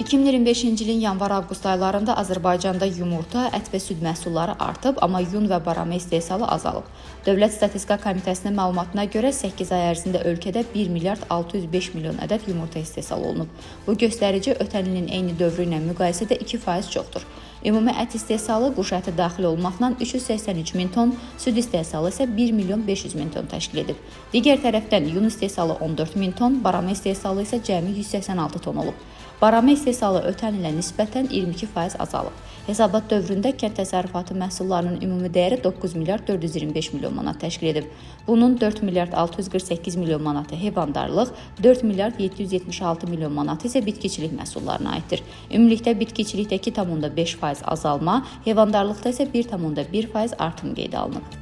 2025-ci ilin yanvar-avqust aylarında Azərbaycanda yumurta, ət və süd məhsulları artıb, amma yun və barama istehsalı azalıb. Dövlət Statistika Komitəsinin məlumatına görə 8 ay ərzində ölkədə 1 milyard 605 milyon ədəd yumurta istehsal olunub. Bu göstərici ötən ilin eyni dövrü ilə müqayisədə 2% çoxdur. Ümumi ət istehsalı quş əti daxil olmaqla 383 min ton, süd istehsalı isə 1 milyon 500 min ton təşkil edib. Digər tərəfdən yun istehsalı 14 min ton, barama istehsalı isə cəmi 186 ton olub. Barama istehsalı ötən ilə nisbətən 22% azalıb. Hesabat dövründə kənd təsərrüfatı məhsullarının ümumi dəyəri 9 milyard 425 milyon manat təşkil edib. Bunun 4 milyard 648 milyon manatı heyvandarlıq, 4 milyard 776 milyon manatı isə bitkiçilik məhsullarına aiddir. Ümumilikdə bitkiçilikdə 2,5% azalma, heyvandarlıqda isə 1,1% artım qeydə alınıb.